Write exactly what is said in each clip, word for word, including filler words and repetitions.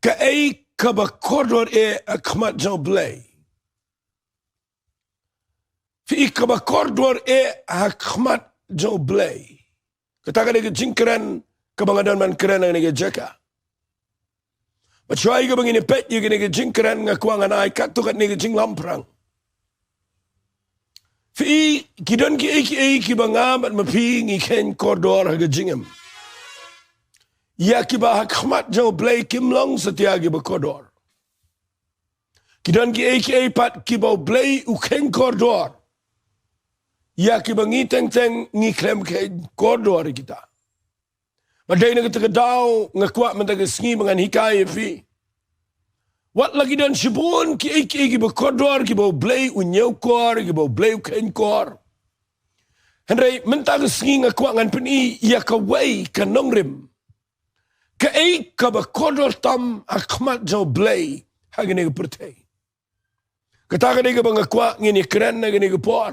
Kaei kaba kordor eh ha khmat jong U Blei? Phi i, kaba kordor eh ha khmat jong U Blei, kata ka dei ka jingkren kaba nga don ban kren ha kane ka jaka. Bad shuwa ïa kaba ngin ïa peit ïa kane ka jingkren, nga kwah ngan ai katto katne ka jinglong pyrshang. Phi i, ki don kiei kiei kiba nga bad ma phi ngi kheiñ kordor ha ka jingim, ïa kiba ha khmat jong U Blei kim long satia kiba kordor. Ki don kiei kiei pat kiba U Blei u kheiñ kordor, ïa kiba ngi teng teng ngi khlem kheiñ kordor ïa kita. Bad dei na kata ka daw nga kwah mynta ka sngi ba ngan hikai ïa phi. Wat la ki don shibun kiei kiei kiba kordor kiba U Blei u ñiewkor, kiba U Blei u kheiñkor, hynrei mynta ka sngi nga kwah ngan pyni ïa kawei ka nongrim. Kaei kaba kordor tam ha khmat jong U Blei ha kane ka pyrthei? Kata ka dei kaba nga kwah ngin ïa kren ha kane ka por.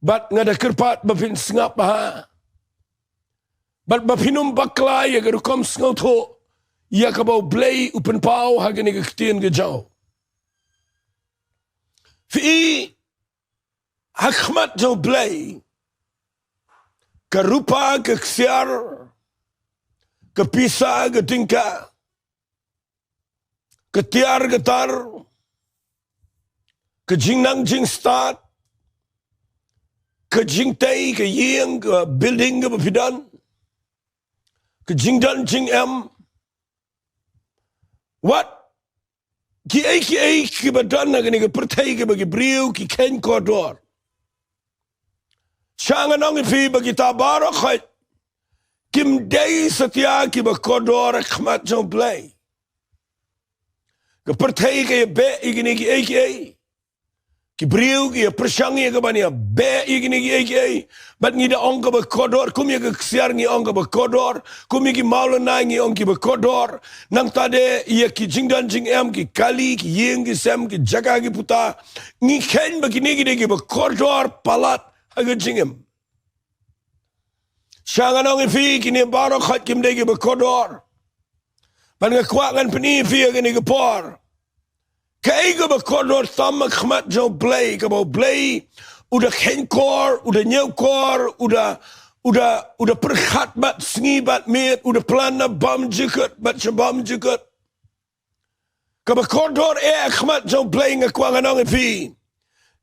Bad nga da kyrpad ba phin sngap bha, bad ba phin ym bakla ïa ka rukom sngewthuh ïa kaba U Blei u pynpaw ha kane ka ktien ka jong u. Phi i, ha khmat jong U Blei, ka rupa, ka ksiar, ka pisa, ka tyngka, ka tiar ka tar, ka jingnang jingstad, ka jingtei, ka ïing, ka building kaba phi don, ka jingdon jingem, wat kiei kiei kiba don ha kane ka pyrthei kiba ki briew ki kheiñ kordor, sha ngan ong ïa phi ba kita baroh khoit kim dei satia kiba kordor ha khmat jong U Blei. Ka pyrthei ka ïa beh ïa kine kiei kiei. Ki briew ki ïa pyrshang ïa ka ban ïa beh ïa kine kiei kiei. Bad ngi da ong kaba kordor, kum ïa ka ksiar ngi ong kaba kordor, kum ïa ki mawlynnai ngi ong kiba kordor. Nangta de ïa ki jingdon jingem, ki kali, ki ïing ki sem, ki jaka ki puta, ngi kheiñ ba kine ki dei kiba kordor palat ha ka jingim. Sha ngan ong ïa phi, kine baroh khoit kim dei kiba kordor. Bad nga kwah ngan pyni ïa phi ha kane ka por, kaei kaba kordor tam ha khmat jong U Blei, kaba U Blei u da kheiñkor, u da ñiewkor, u da, u da, u da pyrkhat bad sngi bad miet, u da plan na bymjukut bad sha bymjukut. Kaba kordor eh ha khmat jong U Blei, nga kwah ngan ong ïa phi,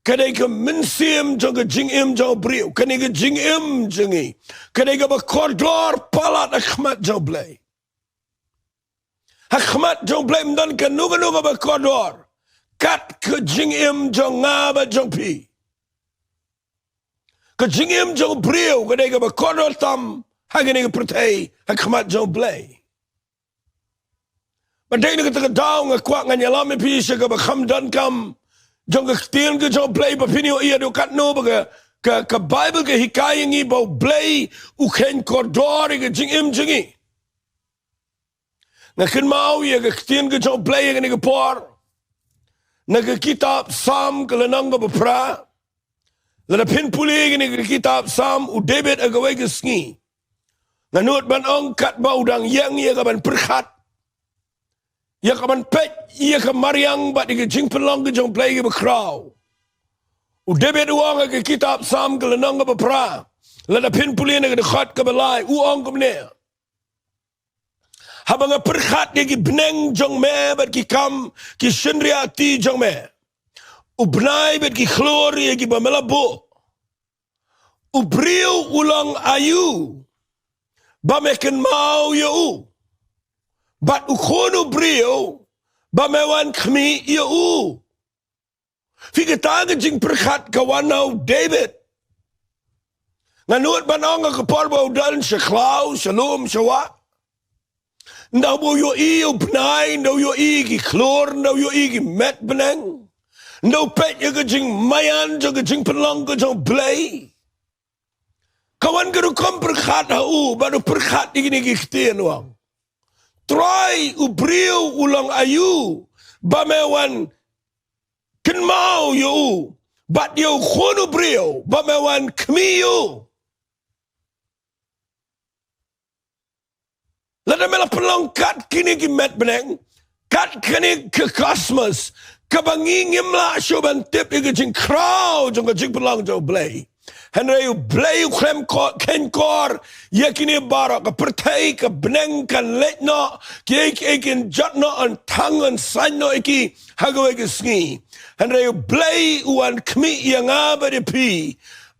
ka dei ka mynsiem jong ka jingim jong u briew. Kane ka jingim jong ngi ka dei kaba kordor palat ha khmat jong U Blei. Ha khmat jong U Blei ym don kano kano kaba kordor kat ka jingim jong nga bad jong phi. Ka jingim jong u briew ka dei kaba kordor tam ha kane ka pyrthei ha khmat jong U Blei. Bad dei na kata ka daw nga kwah ngan ïalam ïa phi sha kaba kham donkam jong ka ktien ka jong U Blei, ba phin ïohi haduh katno ba ka, ka, ka Baibl ka hikai ïa ngi ba U Blei u kheiñ kordor ïa ka jingim jong ngi. Nga kynmaw ïa ka ktien ka jong U Blei ha kane ka por na ka kitab Salm ka lynnong kaba phra. Lada phin pule ïa kane ka kitab Salm, u David ha kawei ka sngi, nga nud ban ong, katba u dang ïeng ïa ka ban pyrkhat, ïa ka ban peit ïa ka mariang bad ïa ka jingpynlong ka jong U Blei kaba khraw, u David u ong ha ka kitab Salm ka lynnong kaba phra, lada phin pule na ka dkhot kaba lai, u ong kumne: Haba nga pyrkhat ïa ki bneng jong me bad ki kam ki shynriahti jong me, u bnai bad ki khlur ïa kiba me la buh, u briew u long aïu ba me kynmaw ïa u, bad u khun u briew ba me wan khmih ïa u? Phi, kata ka jingpyrkhat ka wan na u David. Nga nud ban ong, ha ka por ba u don sha khlaw, sha lum, sha wah, ynda u ïohi ïa u bnai, ynda u ïohi ïa ki khlur, ynda u ïohi ïa ki met bneng, ynda u peit ïa ka jingmaïan jong ka jingpynlong ka jong U Blei, ka wan ka rukom pyrkhat ha u, bad u pyrkhat ïa kine ki ktien, u ong: Trai, u briew u long aïu ba me wan kynmaw ïa u, bad ïa u khun u briew ba me wan khmih ïa u? Lada me la pynlong kat kine ki met bneng, kat kane ka cosmos, kaba ngi ngim lah shuh ban tip ïa ka jingkhraw jong ka jingpynlong jong U Blei. Hynrei U Blei u khlem ko-, kheiñ kor ïa kine baroh, ka pyrthei, ka bneng kan leit noh, kiei kiei kin jot noh, yn thang yn saiñ noh ïa ki ha kawei ka sngi. Hynrei U Blei u wan khmih ïa nga bad ïa phi,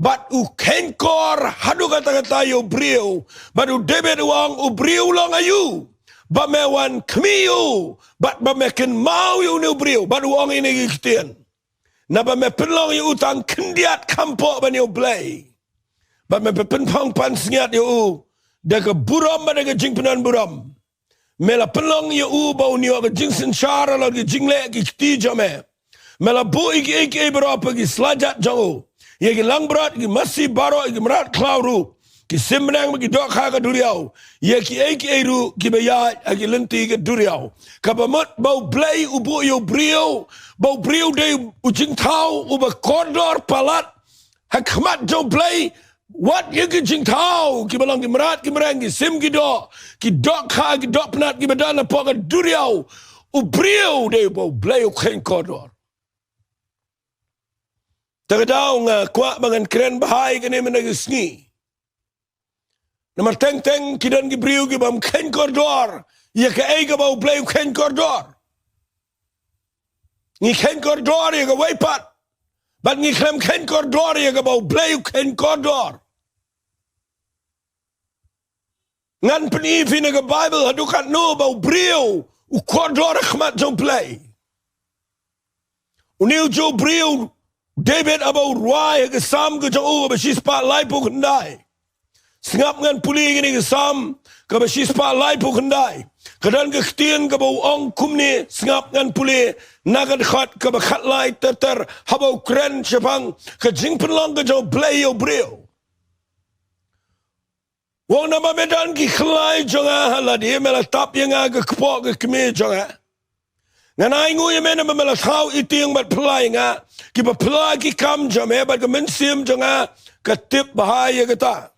bad u kheiñ kor haduh katta katta ïa u briew, bad u David u ong, u briew long aïu ba me wan khmih ïa u, bad ba me kynmaw ïa une u briew, bad u ong ïa kine ki ktien. Naba me pynlong ïa u tang khyndiat kham poh ban ïa U Blei, bad me pynphong pansngiat ïa u da ka burom bad da ka jingpynban burom. Me la pynlong ïa u ba un ïoh ka jingsynshar halor ki jingleh ki kti jong me. Me la buh ïa kiei kiei baroh ha ki slajat jong u, ïa ki langbrot, ki masi baroh, ïa ki mrad khlaw ruh, ki sim bneng bad ki dohkha ka duriaw, ïa kiei kiei ruh kiba ïaid ha ki lynti ka duriaw. Kaba mut ba U Blei u buh ïa u briew, ba u briew dei u jingthaw uba kordor palat ha khmat jong U Blei. Wat ïa ki jingthaw kiba long ki mrad ki mreng, ki sim ki doh, ki dohkha, ki dohpnat kiba don hapoh ka duriaw, u briew dei uba U Blei u kheiñ kordor. Te ka daw nga kwah ba ngan kren bha ïa kane mynta ka sngi. Namar teng teng ki don ki briew ki bym kheiñ kordor ïa kaei kaba U Blei u kheiñ kordor. Ngi kheiñ kordor ïa kawei pat, bad ngi khlem kheiñ kordor ïa kaba U Blei u kheiñ kordor. Ngan pyni ïa phi na ka Baibl haduh katno ba u briew u kordor ha khmat jong U Blei. Une u juh briew David haba u rwai ha ka Salm ka jong u kaba shispah laiphew khyndai. Sngap, ngan pule ïa kane ka Salm kaba shispah laiphew khyndai. Ka don ka ktien kaba u ong kumne, sngap, ngan pule na ka dkhot kaba khatlai ter ter, haba u kren shaphang ka jingpynlong ka jong U Blei ïa u briew. U ong, naba me don ki khlai jong nga ha lade, me la tap ïa nga ha ka kpoh ka kmie jong nga. Ngan ainguh ïa me naba me la thaw ïa tieng bad phylla ïa nga, kiba phylla ki kam jong me, bad ka mynsiem jong nga ka tip bha ïa kata.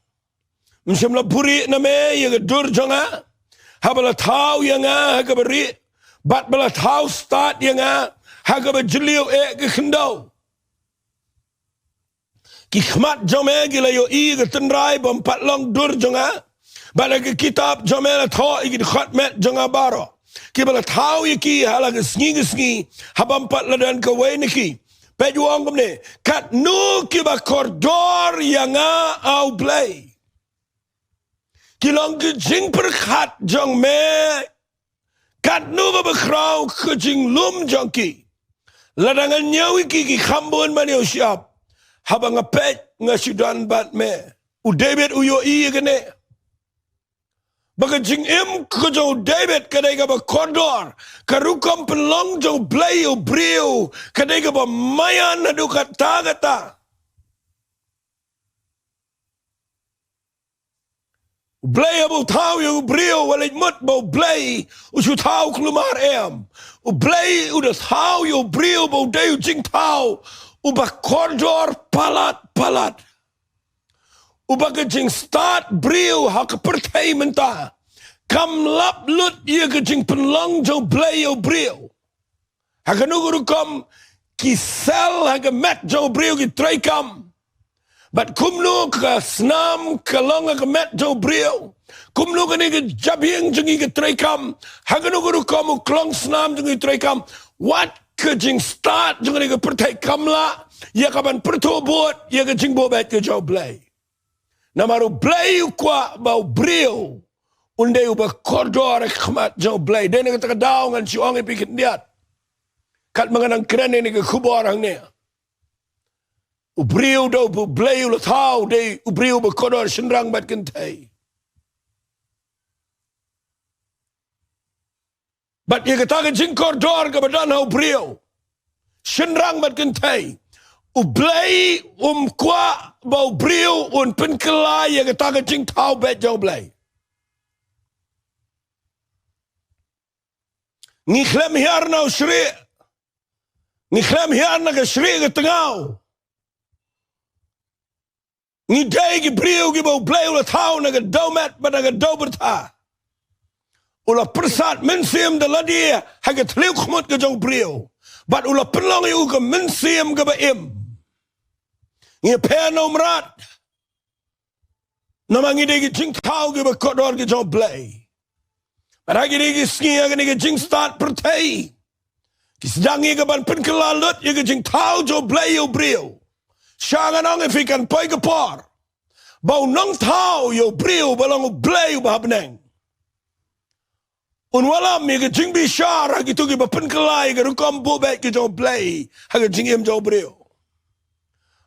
Ym shym la buhrieh na me ïa ka dur jong nga, haba la thaw ïa nga ha kaba rieh, bad ba la thaw stad ïa nga ha kaba jylliew eh ka khyndew. Ki khmat jong me ki la ïohi ïa ka tynrai bym pat long dur jong nga, bad ha ka kitab jong me la thoh ïa ki dkhot met jong nga baroh, kiba la thaw ïa ki ha la ka sngi ka sngi, ha bym pat la don kawei na ki. Peit, u ong kumne, katno kiba kordor ïa nga, A U Blei. Ki long ki jingpyrkhat jong me, katno kaba khraw ka jinglum jong ki. Lada ngan ñiew ïa ki, ki kham bun ban ïoh shyiap. Haba nga peit, nga shu don bad me. U David u ïohi ïa kane, ba ka jingim ka jong u David ka dei kaba kordor. Ka rukom pynlong jong U Blei ïa u briew ka dei kaba maïan haduh katta katta. U Blei haba u thaw ïa u briew, wat leit mut ba U Blei u shu thaw kulmar, em. U Blei u da thaw ïa u briew ba u dei u jingthaw uba kordor palat palat, uba ka jingstad briew ha ka pyrthei mynta kam lap lut ïa ka jingpynlong jong U Blei ïa u briew. Ha kano ka rukom ki sel ha ka met jong u briew ki treikam, bad kumno ka snam ka long ha ka met jong u briew, kumno kane ka jabieng jong ngi ka treikam, ha kano ka rukom u klongsnam jong ngi u treikam, wat ka jingstad jong kane ka pyrthei kam lah ïa ka ban pyrthuh bud ïa ka jingbuh beit ka jong U Blei. Namar U Blei u kwah ba u briew un dei uba kordor ha khmat jong U Blei. Dei na kata ka daw ngan shu ong ïa phi khyndiat, katba nga nang kren ïa kane ka khubor hangne. U briew da uba U Blei u la thaw, dei u briew uba kordor shynrang bad kynthei. Bad ïa kata ka jingkordor kaba don ha u briew, shynrang bad kynthei, U Blei um kwah ba u briew un pynkylla ïa kata ka jingthaw beit jong U Blei. Ngi khlem hiar na u shrieh. Ngi khlem hiar na ka shrieh ka tngaw. Ngi dei ki briew kiba U Blei u la thaw na ka dewmet bad na ka dewbyrtha. u la pyrsad mynsiem da lade ha ka thliew khmut ka jong u briew, bad u la pynlong ïa u ka mynsiem kaba im. Ngi pher na u mrad. Namar ngi dei ki jingthaw kiba kordor ki jong u Blei. Bad ha kine ki sngi ha kine ki jingstad pyrthei, ki sdang ïa ka ban pynkylla lut ïa ka jingthaw jong u Blei ïa u briew. Sha ngan ong ïa phi, kan poi ka por ba u nongthaw ïa u briew ba long u Blei uba ha bneng un wallam ïa ka jingbishar ha kito kiba pynkylla ïa ka rukom buh beit ka jong u Blei ha ka jingim jong u briew.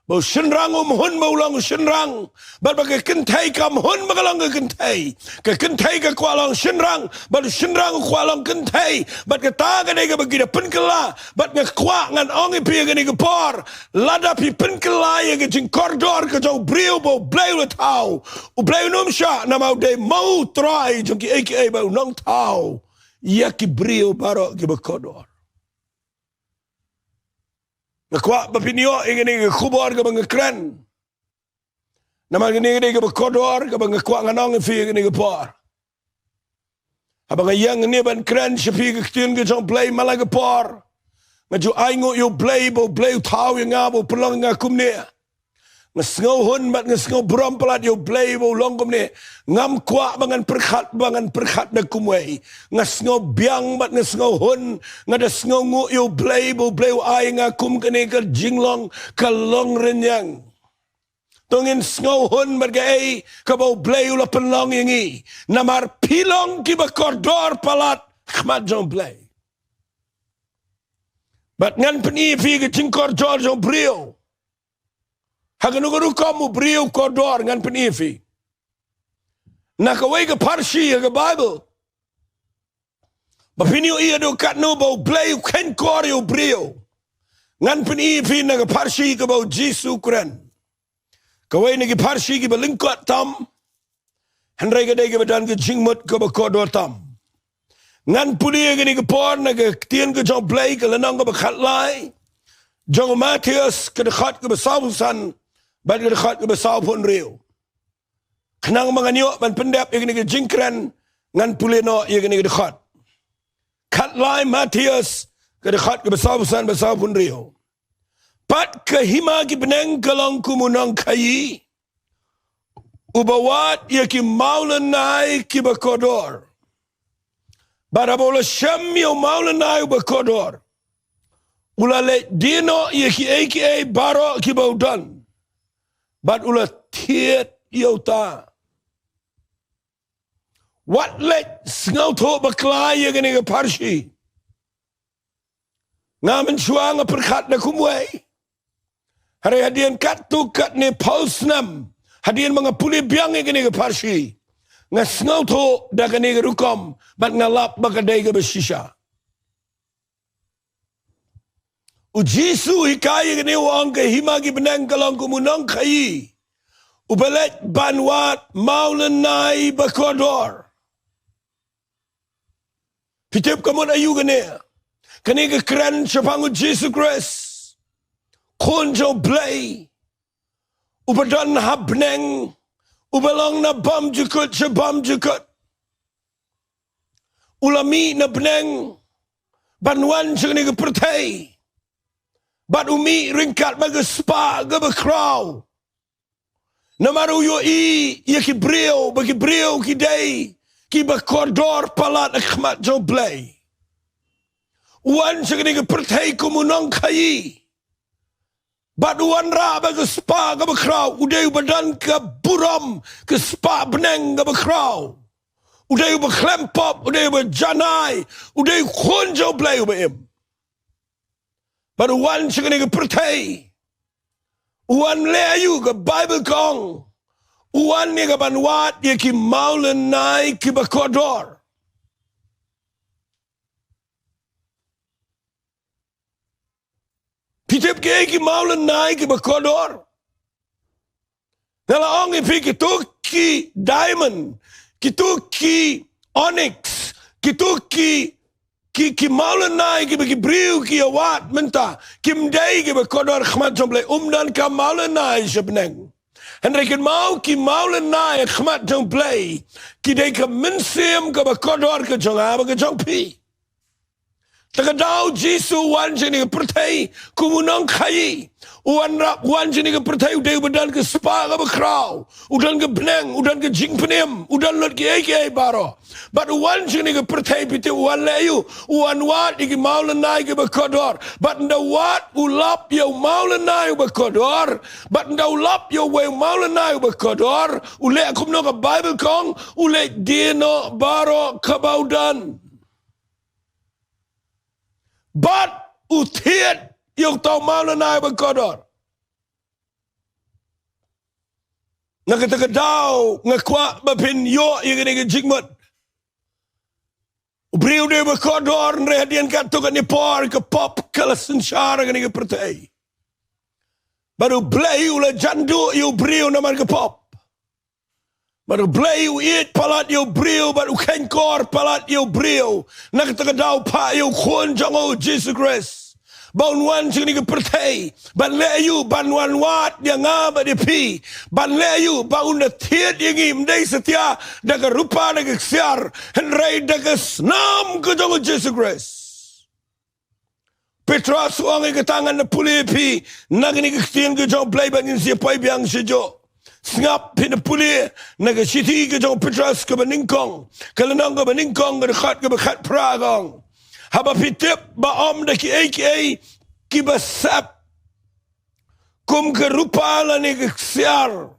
Ba u shynrang um hun ba u long u shynrang, bad ba ka kynthei kam hun ba ka long ka kynthei. Ka kynthei ka kwah long shynrang, bad u shynrang u kwah long kynthei. Bad kata ka dei kaba ki da pynkylla. Bad nga kwah ngan ong ïa phi ha kane ka por, lada phi pynkylla ïa ka jingkordor ka jong u briew ba u Blei u la thaw, u Blei un ym shah, namar u dei mo u Trai jong kiei kiei bad u nongthaw ïa ki briew baroh kiba kordor. Nga kwah ba phin ïoh ïa kane ka khubor kaba nga kren, namar kane ka dei kaba kordor kaba nga kwah ngan ong ïa phi ha kane ka por. Haba nga ïeng hangne ban kren sha phi ka ktien ka jong u Blei man la ka por, nga ju ai nguh ïa u Blei ba u Blei u thaw ïa nga, ba u pynlong ïa nga kumne. Nga sngewhun bad nga sngewburom palat ïa u Blei ba u long kumne. Ngam kwah ba ngan pyrkhat, ba ngan pyrkhat da kumwei. Nga sngewbiang bad nga sngewhun, nga da sngewnguh ïa u Blei ba u Blei u ai ïa nga kum kane ka jinglong, ka longrynïeng. To ngin sngewhun bad kaei kaba u Blei u la pynlong ïa ngi. Namar phi long kiba kordor palat ha khmat jong u Blei. Bad ngan pyni ïa phi ka jingkordor jong u briew. Ha kano ka rukom u briew u kordor, ngan pyni ïa phi. Na kawei ka pharshi ha ka Baibl, ba phin ïohi haduh katno ba u Blei u kheiñ kor ïa u briew. Ngan pyni ïa phi na ka pharshi kaba u Jisu u kren. Kawei na ki pharshi kiba lyngkot tam, hynrei ka dei kaba don ka jingmut kaba kordor tam. Ngan pule ha kane ka por na ka ktien ka jong u Blei, ka lynnong kaba khatlai jong u Mathaios, ka dkhot kaba sawphew san bad ka dkhot kaba sawphew hynriew. Khnang ba ngan ïoh ban pyndep ïa kane ka jingkren, ngan pule noh ïa kane ka dkhot. Khatlai Mathaios, ka dkhot kaba sawphew san bad sawphew hynriew. Pat ka hima ki bneng ka long kum u nongkhaïi uba wad ïa ki mawlynnai kiba kordor. Bad haba u la shem ïa u mawlynnai uba kordor, u la leit die noh ïa kiei kiei baroh kiba u don, bad u la thied ïa uta. Wat leit sngewthuh bakla ïa kane ka pharshi. Nga mynshuwa nga pyrkhat da kumwei. Hynrei hadien katto katne phew snem hadien ba nga pule biang ïa kane ka pharshi, nga sngewthuh da kane ka rukom bad nga lap ba ka dei kaba shisha. U Jisu u hikai ïa kane, u ong ka hima ki bneng ka long kum u nongkhaïi uba leit ban wad mawlynnai ba kordor. Phi tip ka mut aïu kane? Kane ka kren shaphang u Jisu Khrist, Khun jong u Blei, uba don ha bneng, uba long na bymjukut sha bymjukut. U la mih na bneng ban wan sha kane ka pyrthei, bad u mih ryngkat bad ka spah kaba khraw. Namar u ïohi ïa ki briew ba ki briew ki dei kiba kordor palat ha khmat jong u Blei. U wan sha kane ka pyrthei kum u nongkhaïi. Bad u wanrah bad ka spah kaba khraw, u dei uba don ka burom, ka spah bneng kaba khraw. U dei uba khlem pop, u dei uba janai, u dei u Khun jong u Blei uba im. Bad u wan sha kane ka pyrthei. U wan leh aïu? Ka Baibl ka ong, u wan ïa ka ban wad ïa ki mawlynnai kiba kordor. Phi tip kiei ki mawlynnai kiba kordor? Nga la ong ïa phi, kito ki diamond, kito ki onyx, kito ki, ki, ki mawlynnai kiba ki briew ki ïa wad mynta, kim dei kiba kordor ha khmat jong u Blei. Um don ka mawlynnai sha bneng. Hynrei kynmaw, ki mawlynnai ha khmat jong Blei ki dei ka mynsiem kaba kordor ka jong nga bad ka jong phi. Te ka daw Jisu u wan sha kane ka pyrthei kum u nongkhaïi. U wan rap, wan sha kane ka pyrthei, u dei uba don ka spah kaba khraw, u don ka bneng, u don ka jingpynim, u don lut kiei kiei baroh. Bad u wan sha kane ka pyrthei, phi tip u wan leh aïu? U wan wad ïa ki mawlynnai kiba kordor. Bad ynda u wad, u lap ïa u mawlynnai uba kordor. Bad ynda u lap ïa uwei u mawlynnai uba kordor, u leh kumno? Ka Baibl ka ong, u leh die noh baroh kaba u don. Bad u thied ïa uta u mawlynnai ba kordor. Na kata ka daw nga kwah ba phin ïoh ïa kane ka jingmut. U briew u dei ba kordor, hynrei hadien katto katne por ka pop ka la synshar ha kane ka pyrthei. Bad U Blei u la jan duh ïa u briew namar ka pop. Bad U Blei u ïeit palat ïa u briew, bad u kheiñkor palat ïa u briew. Na kata ka daw u phah ïa u Khun jong u Jisu Khrist ba un wan sha kane ka pyrthei ban leh aïu? Ban wan wad ïa nga bad ïa phi. Ban leh aïu? Ba un da thied ïa ngi, ym dei satia da ka rupa da ka ksiar, hynrei da ka snam ka jong u Jisu Khrist. Petros u ong, ïa kata ngan da pule ïa phi na kane ka ktien ka jong U Blei bad ngin sa poi biang shajuh. Sngap, phin da pule na ka shithi ka jong u Petros kaba nyngkong, ka lynnong kaba nyngkong, ka dkhot kaba khatphra, ka ong: Haba phi tip ba ym da kiei kiei kiba sep kum ka rupa lane ka ksiar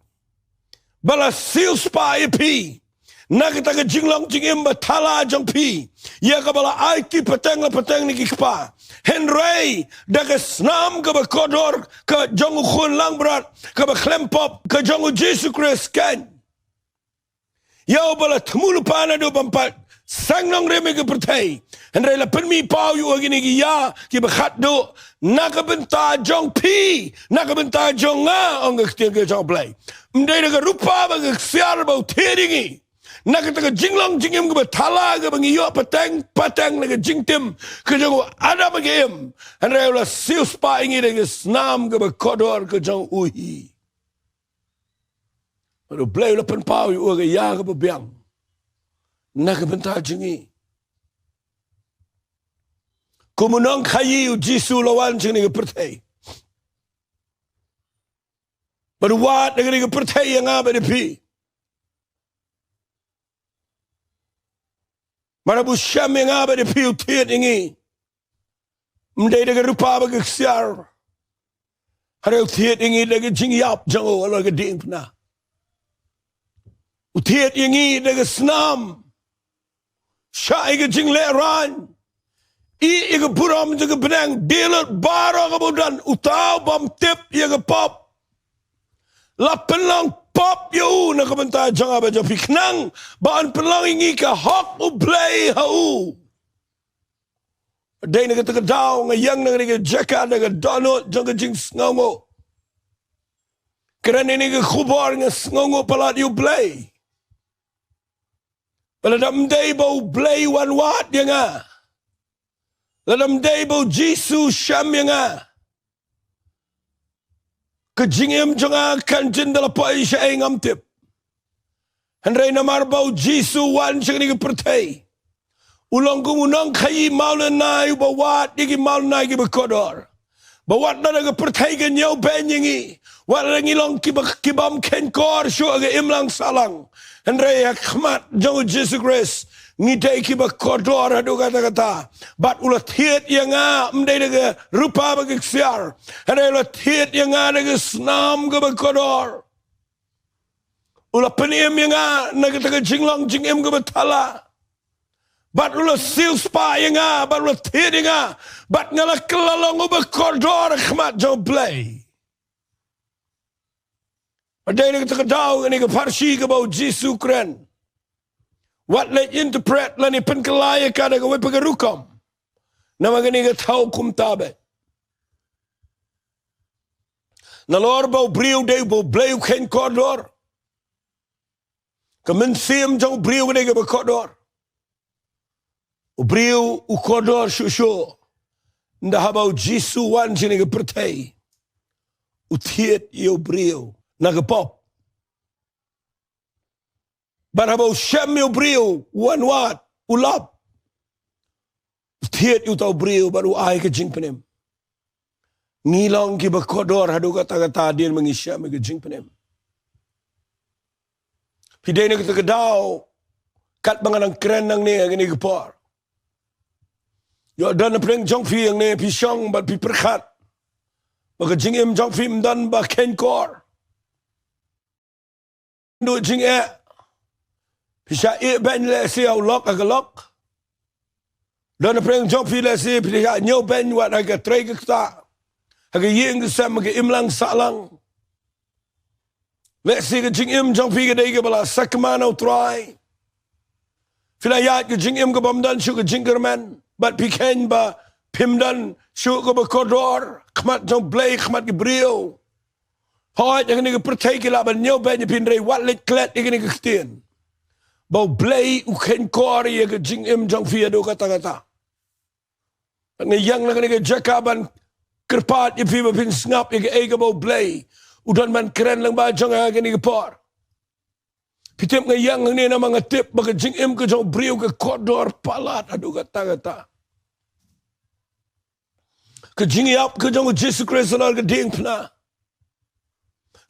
ba la siewspah ïa phi na kata ka jinglong jingim ba thala jong phi, ïa kaba la aiti pateng la pateng na ki kpa, hynrei da ka snam kaba kordor ka jong u Khun langbrot kaba khlem pop, ka jong u Jisu Khrist keiñ, ïa uba la thmu lypa naduh bym pat seng nongrim ïa ka pyrthei, hynrei la pynmih paw ïa u ha kine ki ïa kiba khatduh na ka bynta jong phi, na ka bynta jong nga, ong ka ktien ka jong U Blei. Ym dei da ka rupa bad ka ksiar ba u thied ïa ngi na kata ka jinglong jingim kaba thala kaba ngi ïoh pateng pateng na ka jingtim ka jong u Adam ha ka im, hynrei u la siewspah ïa ngi da ka snam kaba kordor ka jong u hi. Bad U Blei u la pynpaw ïa u ha ka ïa kaba biang na ka bynta jong ngi. Kum u nongkhaïi u Jisu u la wan sha kane ka pyrthei. Bad u wad na kane ka pyrthei ïa nga bad ïa phi. Bad haba u shem ïa nga bad ïa phi u thied ïa ngi. Ym dei da ka rupa bad ka ksiar, hynrei u thied ïa ngi da ka jingïap jong u halor ka diengphna. U thied ïa ngi da ka snam. Shah ïa ka jinglehrain. Ïeh ïa ka burom jong ka bneng, die lut baroh kaba u don, uta u bym tip ïa ka pop. La pynlong pop ïa u na ka bynta jong nga bad jong phi khnang ba yn pynlong ïa ngi ka hok U Blei ha u. Dei na kata ka daw nga ïeng na kane ka jaka da ka dohnud jong ka jingsngewnguh. Kren ïa kane ka khubor nga sngewnguh palat ïa U Blei. Ba lada ym dei ba U Blei u wan wad ïa nga, lada ym dei ba u Jisu u shem ïa nga, ka jingim jong nga kan jin da la poi shaei ngam tip. Hynrei namar ba u Jisu u wan sha kane ka pyrthei, u long kum u nongkhaïi mawlynnai uba wad ïa ki mawlynnai kiba kordor. Ba wat lada ka pyrthei ka ñiewbeiñ ïa ngi, wat lada ngi long kiba, ki bym kheiñkor shuh ha ka imlang sahlang, hynrei ha khmat jong u Jisu Khrist ngi dei kiba kordor haduh katta katta. Bad u la thied ïa nga ym dei da ka rupa bad ka ksiar, hynrei u la thied ïa nga da ka snam kaba kordor. U la pynim ïa nga na kata ka jinglong jingim kaba thala. Bad u la siewspah ïa nga, bad u la thied ïa nga, bad nga la kylla long uba kordor ha khmat jong U Blei. Bad dei na kata ka daw kane ka pharshi kaba u Jisu u kren, wat leit interpret lane pynkylla ïa ka da kawei pat ka rukom. Namar kane ka thaw kumta beit. Nalor ba u briew dei ba U Blei u kheiñ kordor, ka mynsiem jong u briew ka dei kaba kordor. U briew u kordor shuh shuh. Ynda haba u Jisu u wan sha kane ka pyrthei, u thied ïa u briew na ka pop. Bad haba u shem ïa u briew, u wan wad, u lap, u thied ïa uta u briew bad u ai ka jingpynim. Ngi long kiba kordor haduh katta katta hadien ba ngi shem ïa ka jingpynim. Phi dei na kata ka daw, katba nga nang kren nangne ha kane ka por. Ïoh don na pdeng jong phi hangne, phi shong bad phi pyrkhat ba ka jingim jong phi ym don ba kheiñkor. Duh jingeh. Phi shah ïeh beiñ lehse ha u lok ha ka lok. Don na pdeng jong phi lehse phi shah ñiew beiñ wat ha ka trei ka ktah, ha ka ïing ka sem, ha ka imlang sahlang. Lehse ka jingim jong phi ka dei kaba la sakma na u Trai. Phi la ïaid ka jingim kaba ym don shuh ka jingkyrmen bad phi kheiñ ba phim don shuh kaba kordor ha khmat jong U Blei, ha khmat ki briew. Hooid, ha kane ka pyrthei ki lah ban ñiew beiñ ïa phi, hynrei wat leit klet ïa kane ka ktien ba U Blei u kheiñkor ïa ka jingim jong phi haduh katta katta. Nga ïeng na kane ka jaka ban kyrpad ïa phi ba phin sngap ïa kaei kaba U Blei u don ban kren lyngba jong nga ha kane ka por. Phi tip nga ïeng hangne namar nga tip ba ka jingim ka jong u briew ka kordor palat haduh katta katta. Ka jingïap ka jong U Jisu Khrist na ka diengphna,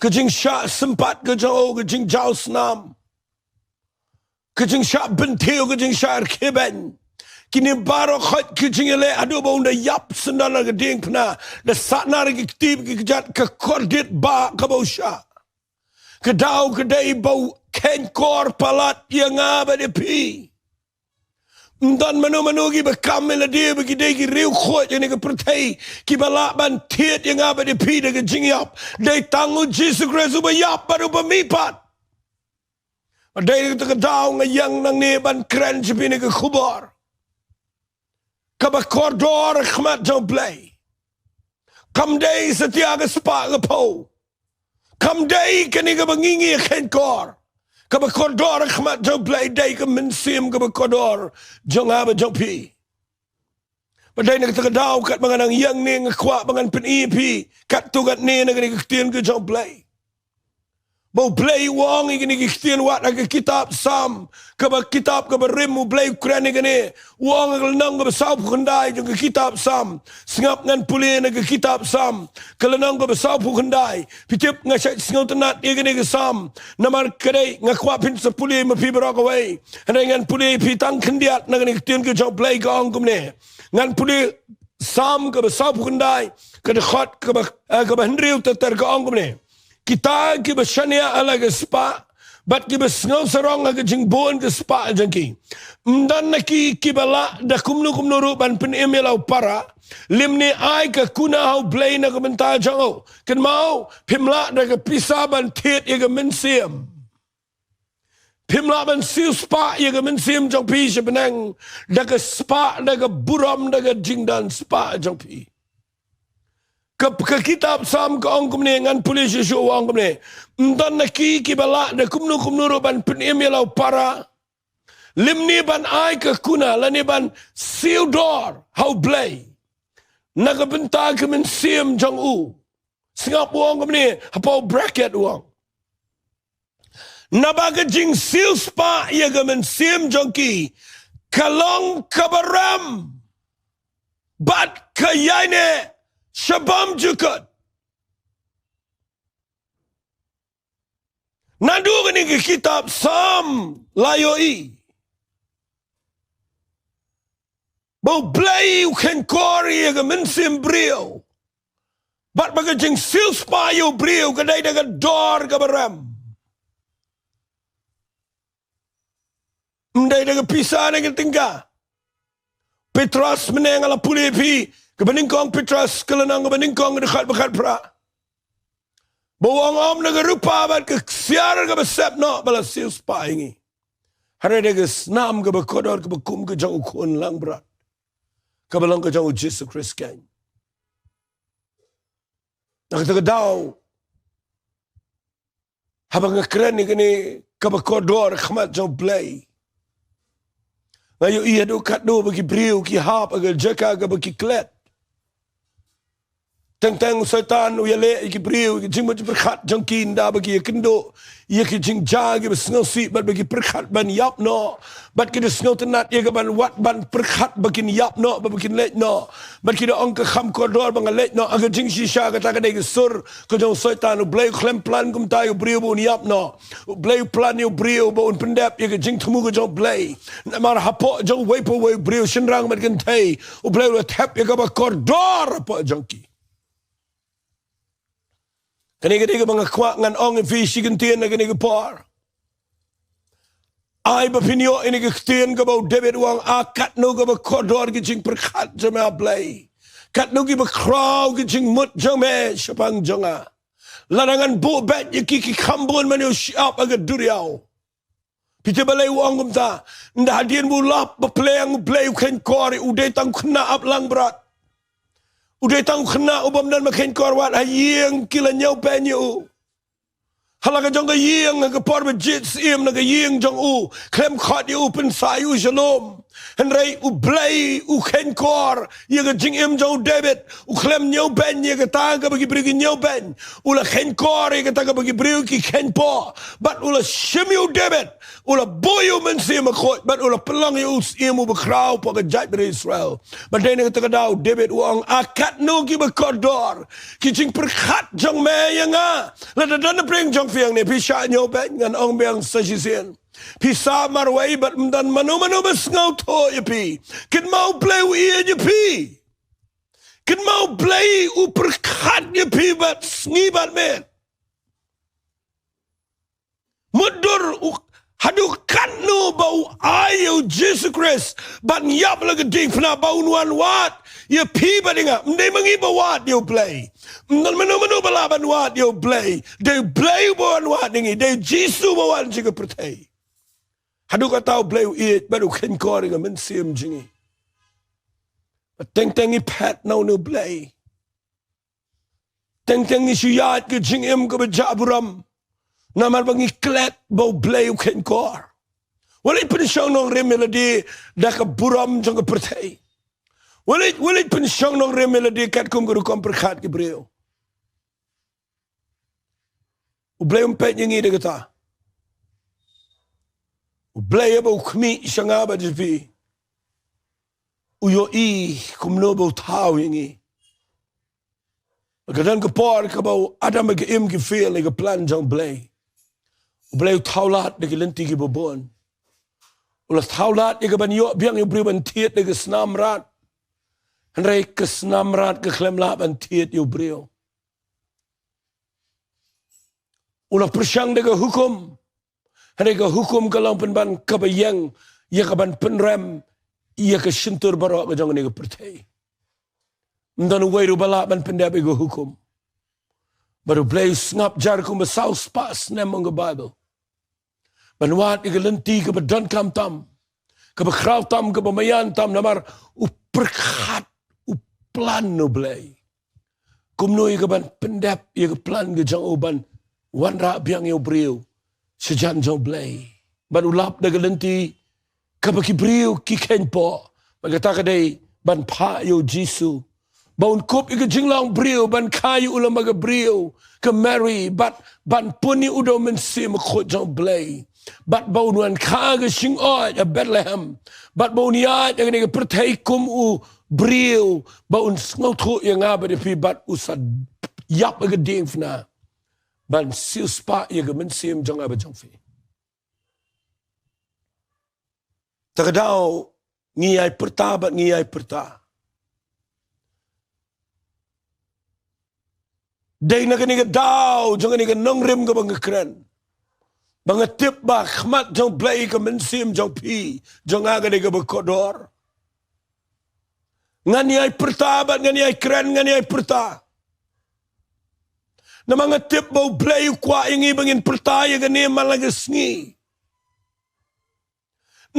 ka jingshah sympat ka jong u, ka jingjaw snam, ka jingshah bynthiew, ka jingshah rkhie beiñ, kine baroh, hooid, ka jingïaleh haduh ba un da ïap syndon na ka diengphna, da sahnarphna ki kti ki kjat, ka kordit ba kaba u shah. Ka daw ka dei ba u kheiñkor palat ïa nga bad ïa phi. Ym don mano mano kiba kam ïa lade ba ki dei ki riewkhuid ïa kane ka pyrthei kiba lah ban thied ïa nga bad ïa phi da ka jingïap. Dei tang U Jisu Khrist uba ïap bad uba mihpat. Dei na kata ka daw nga ïeng nangne ban kren sha phi ïa kane ka khubor kaba kordor ha khmat jong U Blei. Kam dei satia ka spah ka phew. Kam dei kane kaba ngi ngi kheiñkor. Kaba kordor ha khmat jong U Blei dei ka mynsiem kaba kordor jong nga bad jong phi. Bad dei na kata ka daw katba nga nang ïeng hangne nga kwah ba ngan pyni ïa phi katto katne na kane ka ktien ka jong U Blei. Ba U Blei u ong ïa kine ki ktien wat ha ka kitab Salm, kaba kitab kaba rim U Blei u kren ïa kane. U ong ha ka lynnong kaba sawphew khyndai jong ka kitab Salm. Sngap, ngan pule na ka kitab Salm, ka lynnong kaba sawphew khyndai. Phi tip nga shait sngewtynnat ïa kane ka Salm namar ka dei, nga kwah phin sa pule ma phi baroh kawei. Hynrei ngan pule ïa phi tang khyndiat na kane ka ktien ka jong U Blei, ka ong kumne. Ngan pule Salm kaba sawphew khyndai, ka dkhot kaba, eh, kaba hynriew ter ter, ka ong kumne. Kita kiba shaniah ha la ka spah bad kiba sngewsarong ha ka jingbun ka spah jong ki, ym don na ki kiba lah da kumno kumno ruh ban pynim ïa la u para, lymne ai ka kuna ha U Blei na ka bynta jong u. Kynmaw, phim lah da ka pisa ban thied ïa ka mynsiem. Phim lah ban siew spah ïa ka mynsiem jong phi sha bneng da ka spah, da ka burom, da ka jingdon spah jong phi. Ka, ka kitab Salm ka ong kumne, ngan pule shuh shuh, u ong kumne. Ym don na ki kiba lah da kumno kumno ruh ban pynim ïa la u para, lymne ban ai ka kuna lane ban siew dor ha U Blei na ka bynta ka mynsiem jong u. Sngap, u ong kumne, hapoh bracket u ong. Naba ka jingsiew spah ïa ka mynsiem jong ki ka long kaba rem bad ka ïaineh sha bymjukut. Naduh kane ka kitab Salm la ïohi ba U Blei u kheiñkor ïa ka mynsiem briew. Bad ba ka jingsiew spah ïa u briew ka dei da ka dor kaba rem. Ym dei da ka pisa ne ka tyngka. Petros, mynne nga la pule ïa phi, kaba nyngkong Petros, ka lynnong kaba nyngkong, ka dkhot ba khatphra. Ba u ong, ym na ka rupa bad ka ksiar kaba sep noh ba la siew spah ïa ngi. Hynrei da ka snam kaba kordor kaba kum ka jong u Khun langbrot, kaba long ka jong U Jisu Khrist keiñ. Na kata ka daw, haba nga kren ïa kane kaba kordor ha khmat jong U Blei, nga ïohi haduh katno ba ki briew ki hap ha ka jaka kaba ki klet. Teng teng u Soitan u ïaleh ïa ki briew, ïa ki jingmut jingpyrkhat jong ki, ynda ba ki ïakynduh ïa ki jingjia kiba sngewsih, bad ba ki pyrkhat ban ïap noh, bad ki da sngewtynnat ïa ka ban wat ban pyrkhat ba kin ïap noh, ba, ba kin leit noh. Bad ki da ong, ka kham kordor ba nga leit noh. Ha ka jingshisha kata ka dei ka sur ka jong u Soitan. U Blei u khlem plan kumta ïa u briew ba un ïap noh. U Blei u plan ïa u briew ba un pyndep ïa ka jingthmu ka jong u Blei. Namar hapoh jong uwei pa uwei u briew, shynrang bad kynthei, u Blei u la thep ïa kaba kordor hapoh jong ki. Kane ka dei kaba nga kwah ngan ong ïa phi shi kyntien ha kane ka por. Ai ba phin ïoh ïa kane ka ktien kaba u David u ong, ah, katno kaba kordor ki jingpyrkhat jong me, ah Blei. Katno kiba khraw ki jingmut jong me shaphang jong nga. Lada ngan buh beit ïa ki, ki kham bun ban ïoh shyiap ha ka duriaw. Phi tip balei u ong kumta? Ynda hadien ba u lap ba pyrshang, u Blei u kheiñkor, u dei tang u khynnah ap langbrot. U dei tang u khynnah u bym don ba kheiñkor, wat ha ïing ki la ñiewbeiñ ïa u. Ha la ka jong ka ïing, ha ka por ba jied syiem na ka ïing jong u, khlem khot ïa u, pynshai ïa u shalom. Hynrei u Blei u kheiñkor ïa ka jingim jong u David. U khlem ñiewbeiñ ïa kata kaba ki briew ki ñiewbeiñ. U la kheiñkor ïa kata kaba ki briew ki kheiñpoh. Bad u la shim ïa u David. U la buh ïa u Mynsiem Bakhuid. Bad u la pynlong ïa u syiem uba khraw hapoh ka jaitbynriew Israel. Bad dei na kata ka daw u David u ong, ah, katno kiba kordor ki jingpyrkhat jong me ïa nga. Lada don na pdeng jong phi hangne, phi shah ñiewbeiñ, ngan ong biang sa shisien. Phi sah marwei bad ym don mano mano ba sngewthuh ïa phi. Kynmaw u Blei u ïeit ïa phi. Kynmaw u Blei u pyrkhat ïa phi bad sngi bad miet. Mutdur u, haduh katno ba u ai ïa u Jisu Khrist ban ïap la ka diengphna ba un wan wad ïa phi bad ïa nga. Ym dei ma ngi ba wad ïa u Blei. Ym don mano mano ba lah ban wad ïa u Blei. Dei u Blei uba wan wad ïa ngi. Dei u Jisu uba wan sha ka pyrthei. Haduh katta u Blei u ïeit bad u kheiñkor ïa ka mynsiem jong ngi. Bad teng teng ngi phet na une u Blei. Teng teng ngi shu ïaid ka jingim kaba jah burom. Namar ba ngi klet ba u Blei u kheiñkor. Wat leit pynshong nongrim ïa lade da ka burom jong ka pyrthei. Wat leit, wat leit pynshong nongrim ïa lade katkum ka rukom pyrkhat ki briew. U Blei um peit ïa ngi da kata. U Blei haba u khmih sha nga bad sha phi, u ïohi kumno ba u thaw ïa ngi. Ka don ka por kaba u Adam bad ka Im ki fail ïa ka plan jong u Blei. U Blei u thaw lad da ki lynti kiba bun. U la thaw lad ïa ka ban ïoh biang ïa u briew ban thied da ka snam mrad. Hynrei ka snam mrad ka khlem lah ban thied ïa u briew. U la pyrshang da ka hukum. Hynrei ka hukum ka long pynban kaba ïeng ïa ka ban pynrem ïa ka shyntur baroh ka jong kane ka pyrthei. Ym don uwei ruh ba lah ban pyndep ïa ka hukum. Bad u Blei u sngap jar kumba saw spah snem, ong ka Baibl, ban wad ïa ka lynti kaba donkam tam, kaba khraw tam, kaba maïan tam, namar u pyrkhat, u plan u Blei kumno ïa ka ban pyndep ïa ka plan ka jong u ban wanrah biang ïa u briew sha jan jong u Blei. Bad u lap da ka lynti kaba ki briew ki kheiñpoh. Bad kata ka dei ban phah ïa u Jisu, ba un kup ïa ka jinglong briew, ban kha ïa u lem bad ka briew ka Mary, bad ban pun ïa u da u Mynsiem Bakhuid jong u Blei, bad ba un wan kha ha ka shingoid ha Bethlehem, bad ba un ïaid ha kane ka pyrthei kum u briew, ba un sngewthuh ïa nga bad ïa phi, bad u sa ïap ha ka diengphna ban siewspah ïa ka mynsiem jong nga bad jong phi. Ta ka daw ngi ïai pyrta bad ngi ïai pyrta. Dei na kane ka daw jong kane ka nongrim kaba nga kren ba nga tip ba ha khmat jong u Blei ka mynsiem jong phi, jong nga ka dei kaba kordor. Ngan ïai pyrta bad ngan ïai kren, ngan ïai pyrta. Namar nga tip ba u Blei u kwah ïa ngi ba ngin pyrta ïa kane man la ka sngi.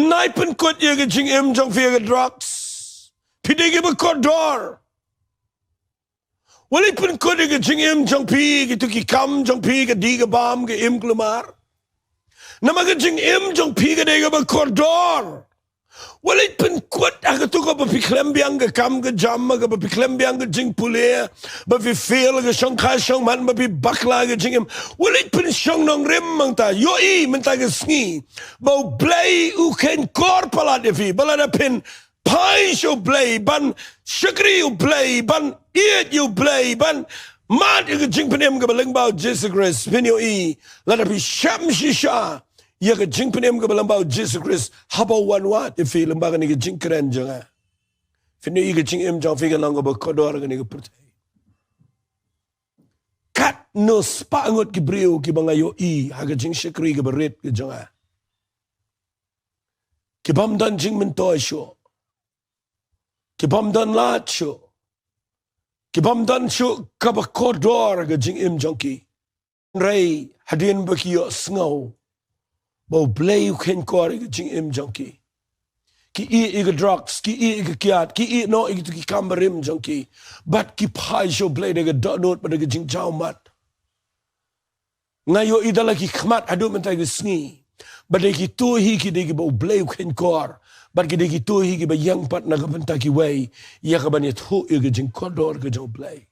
Nai pynkut ïa ka jingim jong phi ha ka drugs. Phi dei kiba kordor. Wat leit pynkut ïa ka jingim jong phi, kito ki kam jong phi, ka dih ka bam, ka im kulmar. Namar ka jingim jong phi ka dei kaba kordor. Wat leit pynkut ha kato kaba phi khlem biang ka kam ka jam, kaba phi khlem biang ka jingpule, ba phi fail ka shongkha shongman, ba phi bakla ka jingim. Wat leit pynshong nongrim mynta, ïohi mynta ka sngi ba U Blei u kheiñkor palat ïa phi, ba lada phin phai sha U Blei, ban shakri U Blei, ban ïeit ïa U Blei, ban mad ïa ka jingpynim kaba lyngba U Jisu Khrist, phin ïohi lada phi shem shisha ïa ka jingpynim kaba lyngba U Jisu Khrist, haba u wan wad ïa phi lyngba kane ka jingkren jong nga, phin ïohi ka jingim jong phi kan long kaba kordor ha kane ka pyrthei. Katno spah ngut ki briew kiba nga ïohi ha ka jingshakri kaba rit ka jong nga, ki bym don jingmyntoi shuh, ki bym don lad shuh, ki bym don shuh kaba kordor ha ka jingim jong ki. Hynrei hadien ba ki ïohsngew ba U Blei u kheiñkor ïa ka jingim jong ki, ki ïeh ïa ka drugs, ki ïeh ïa ka kiad, ki ïeh noh ïa kito ki kam barim jong ki, bad ki phai sha U Blei da ka dohnud bad da ka jingjaw mat. Nga ïohi da la ki khmat haduh mynta ka sngi ba dei kito hi ki dei kiba U Blei u kheiñkor, bad ki dei kito hi kiba ïeng pat na ka bynta kiwei ïa ka ban ïathuh ïa ka jingkordor ka jong U Blei.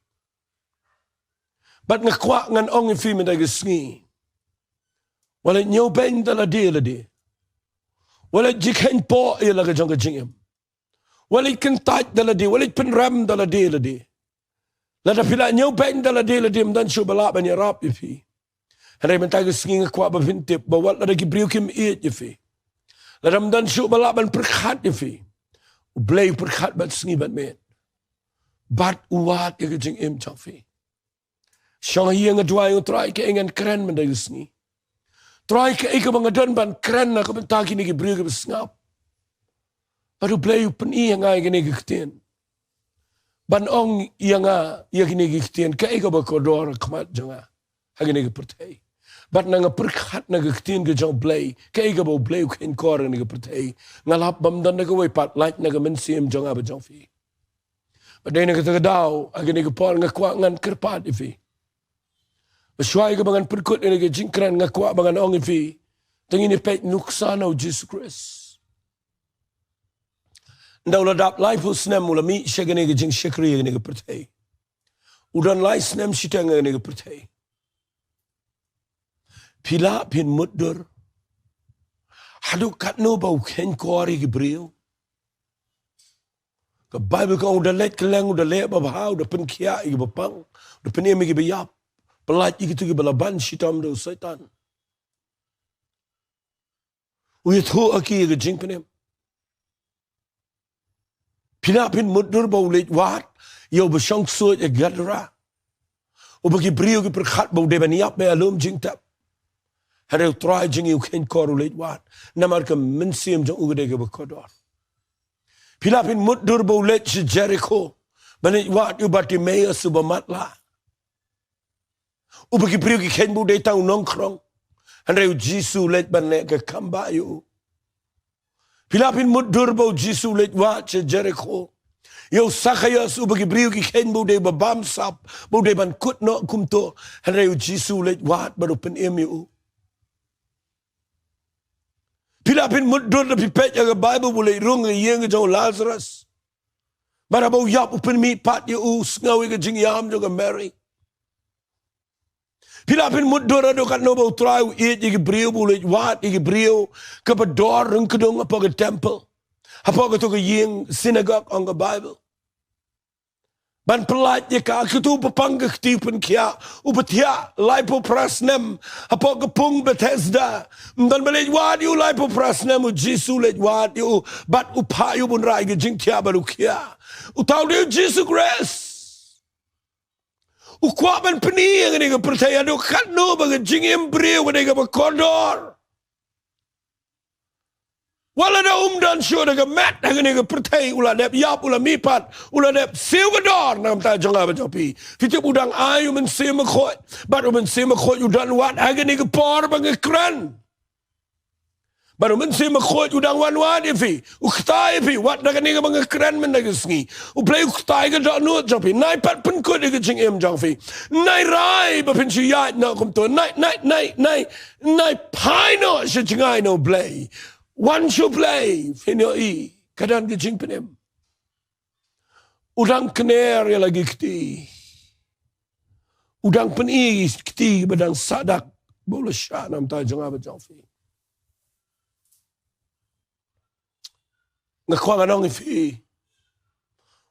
Bad nga kwah ngan ong ïa phi mynta ka sngi, wat leit ñiewbeiñ da lade lade, wat leit jingkheiñpoh ïa la ka jong ka jingim, wat leit kyntait da lade, wat leit pynrem da lade lade. Lada phi la ñiewbeiñ da lade lade, ym don shuh ba lah ban ïarap ïa phi. Hynrei mynta ka sngi nga kwah ba phin tip ba wat lada ki briew kim ïeit ïa phi, lada ym don shuh ba lah ban pyrkhat ïa phi, U Blei u pyrkhat bad sngi bad miet, bad u wad ïa ka jingim jong phi. Shong ha ïing, nga duwai, ong Trai, kaei ngan kren mynta ka sngi? Trai, kaei kaba nga don ban kren na ka bynta kine ki briew kiba sngap, bad U Blei u pyni ïa nga ïa kine ki ktien, ban ong ïa nga ïa kine ki ktien, kaei kaba kordor ha khmat jong nga ha kine ki pyrthei? Bad na nga pyrkhat na ka ktien ka jong U Blei, kaei kaba U Blei u kheiñkor ha kine ki pyrthei, nga lap bym don da kawei pat, lait na ka mynsiem jong nga bad jong phi. Bad dei na kata ka daw, ha kane ka por nga kwah ngan kyrpad ïa phi, ba shuwa ïa kaba ngan pynkut ïa kane ka jingkren, nga kwah ba ngan ong ïa phi, to ngin ïa peit nuksa na U Jisu Khrist. Ynda u la dap laiphew snem u la mih sha kane ka jingshakri ha kane ka pyrthei, u don lai snem shiteng ha kane ka pyrthei. Phi lah phin mutdur haduh katno ba u kheiñkor ïa ki briew? Ka Baibl ka ong, u da leit kylleng, u da leh babha, u da pynkhiah ïa kiba pang, u da pynim ïa kiba ïap, pyllait ïa kito kiba la ban shitom da u Soitan. U ïathuh ha ki ïa ka jingpynim. Phi lah phin mutdur ba u leit wad ïa uba shong suit ha Gadara, uba ki briew ki pyrkhat ba u dei ban ïap beit ha lum jingtep. Hynrei U Trai jong ngi u kheiñkor, u leit wad namar ka mynsiem jong u ka dei kaba kordor. Phi lah phin mutdur ba u leit sha Jerikho ban leit wad ïa u Bartimeus uba matlah, uba ki briew ki kheiñ ba u dei tang u nongkhrong, hynrei U Jisu u leit ban leh ka kam bah ïa u. Phi lah phin mutdur ba U Jisu u leit wad sha Jerikho ïa u Sakhaios, uba ki briew ki kheiñ ba u dei uba bamsap, ba u dei ban kut noh kumto, hynrei U Jisu u leit wad bad u pynim ïa u. Phi lah phin mutdur da phi peit ïa ka Baibl ba u leit rung ha ïing ka jong u Lazarus, bad haba u ïap u pynmih pat ïa u, u sngew ïa ka jingïam jong ka Mary. Phi lah phin mutdur haduh katno ba U Trai u ïeit ïa ki briew, ba u leit wad ïa ki briew kiba dor ryngkdung hapoh ka temple, hapoh kato ka ïing, synagogue ong ka Baibl, ban pyllait ïa ka. Kato uba pang ka kti pynkhiah, uba thiah laiphew phra snem hapoh ka pung Bethesda, ym don ba leit wad ïa u laiphew phra snem, U Jisu u leit wad ïa u bad u phah ïa u ban rah ïa ka jingthiah bad u khiah. Uta u dei U Jisu Khrist. U kwah ban pyni ha kane ka pyrthei haduh katno ba ka jingim briew ka dei kaba kordor. Wat la da um don shuh da ka met ha kane ka pyrthei, u la dep ïap, u la mihpat, u la dep siew ka dor na ka bynta jong nga bad jong phi. Phi tip, u dang ai U Mynsiem Bakhuid, bad U Mynsiem Bakhuid u don wat ha kane ka por ba nga kren. Bad U Mynsiem Bakhuid u dang wan wad ïa phi, u ktai ïa phi wat na kane kaba nga kren mynta ka sngi. U Blei u ktai ka dohnud jong phi. Nai pat pynkut ïa ka jingim jong phi. Nai rai ba phin shu ïaid noh kumto. Nai, nai, nai, nai, nai phai noh sha jngai na U Blei. Wan sha U Blei, phin ïohi ka don ka jingpynim. U dang kner ïa la ki kti. U dang pyni ki kti ba dang sahdak ba u la shah na ka bynta jong nga bad jong phi. Nga kwah ngan ong ïa phi,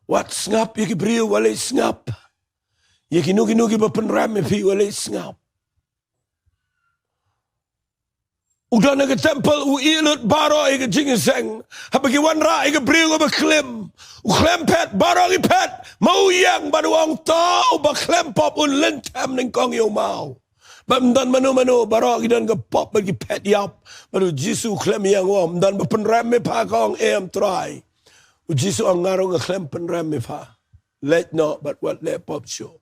wat sngap ïa ki briew, wat leit sngap ïa kino kino kiba pynrem ïa phi, wat leit sngap. U don ha ka temple, u ïeh lut baroh ïa ka jingïaseng. Haba ki wanrah ïa ka briew kaba khlem, u khlem phet, baroh ki phet. Ma u ïeng bad u ong, to uba khlem pop un lynthem nyngkong ïa u maw. Bad ym don mano mano, baroh ki don ka pop bad ki phet ïap. Bad u Jisu u khlem ïeng, u ong, ym don ba pynrem ïa pha? Ka ong, em Trai. U Jisu u ong, nga ruh nga khlem pynrem ïa pha. Leit noh bad wat leh pop shuh.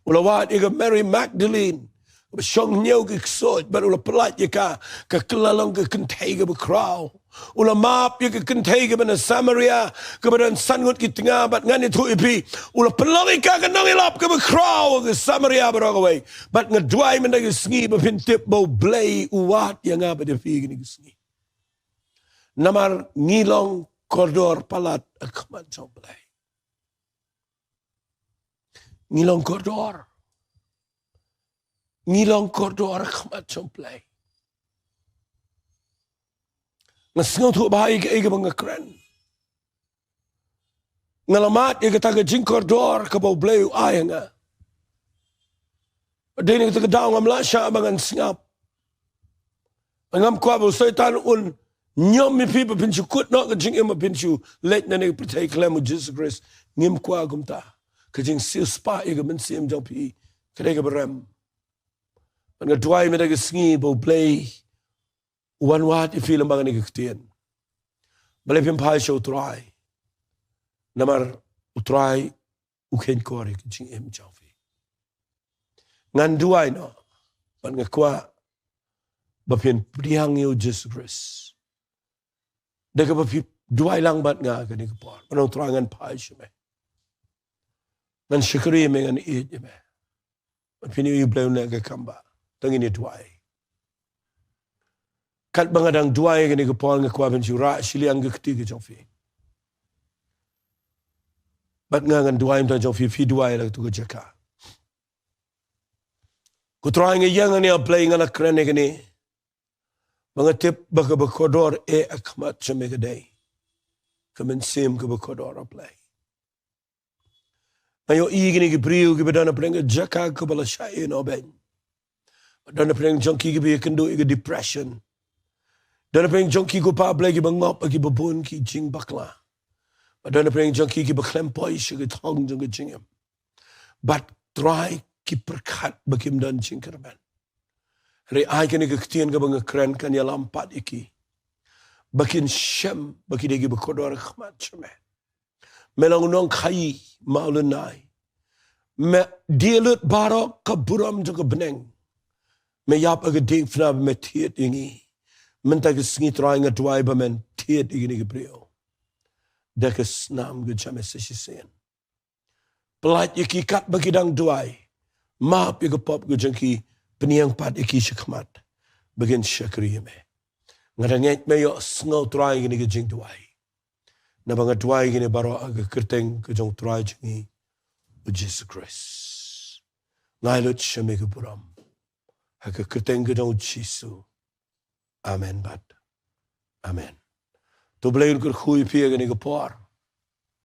U la wad ïa ka Mary Magdalene kaba shong hynñiew ki ksuid bad u la pyllait ïa ka, ka kylla long ka kynthei kaba khraw. U la map ïa ka kynthei kaba na Samaria kaba don san ngut ki tnga, bad ngan ïathuh ïa phi, u la pynlong ïa ka ka nongïalap kaba khraw ha ka Samaria baroh kawei. Bad nga duwai mynta ka sngi ba phin tip ba U Blei u wad ïa nga bad ïa phi kine ki sngi. Namar ngi long kordor palat ha khmat jong U Blei. Ngi long kordor. Ngi long kordor ha khmat jong U Blei. Nga sngewthuh bha ïa kaei kaba nga kren. Nga la mad ïa kata ka jingkordor kaba U Blei u ai ha nga. Dei na kata ka daw ngam lah shah ba ngan sngap. Ngam kwah ba u Soitan un ñiom ïa phi ba phin shu kut noh ka jingim, ba phin shu leit na kane ka pyrthei khlem U Jisu Khrist. Ngim kwah kumta. Ka jingsiewspah ïa ka mynsiem jong phi ka dei kaba rem. Bad nga duwai mynta ka sngi ba U Blei u wan wad ïa phi lyngba kane ka ktien. Balei phim phai sha U Trai? Namar U Trai u kheiñ kor ïa ka jingim jong phi. Ngan duwai noh, bad nga kwah ba phin pdiang ïa U Jisu Khrist da kaba phi duwai lang bad nga kane ka por. Ba ong, Trai, ngan phai sha me. Ngan shakri ïa me, ngan ïeit ïa me. Bad phin ïohi U Blei un leh ka kam ba tang ïa kane duwai. Katba nga dang duwai kane ka por, nga kwah phin shu rah shiliang ka kti ka jong phi. Bad nga ngan duwai mynta jong phi, phi duwai la katu ka jaka. Ko Trai, nga ïeng hangne, A Blei, nga la kren ïa kane. Ba nga tip ba kaba kordor eh ha khmat jong me ka dei ka mynsiem kaba kordor, A Blei. Nga ïohi kine ki briew kiba don hapdeng ka jaka kaba la shah ïehnoh beiñ. Don hapdeng jong ki kiba ïakynduh ïa ka depression. Don hapdeng jong ki, ko Pa Blei, kiba ngop ha kiba bun ki jingbakla. Bad don hapdeng jong ki kiba khlem poi sha ka thong jong ka jingim. Bad Trai, ki pyrkhat ba kim don jingkyrmen. Hynrei ai kane ka ktien kaba nga kren kan ïalam pat ïa ki, ba kin shem ba ki dei kiba kordor ha khmat jong me. Me long u nongkhaïi mawlynnai. Me die lut baroh ka burom jong ka bneng. Me ïap ha ka diengphna bad me thied ïa ngi. Mynta ka sngi, Trai, nga duwai ba men thied ïa kine ki briew da ka snam ka jong me sa shisien. Pyllait ïa ki katba ki dang duwai. Map ïa ka pop ka jong ki, pynïeng pat ïa ki sha khmat ba kin shakri ïa me. Nga da ngeit me ïohsngew, Trai, kine ki jingduwai. Naba nga duwai kine baroh ha ka kyrteng ka jong U Trai jong ngi, U Jisu Khrist. Nga ai lut sha me ka burom ha ka kyrteng ka jong U Jisu. Amen bad amen. To U Blei un kyrkhu ïa phi ha kane ka por.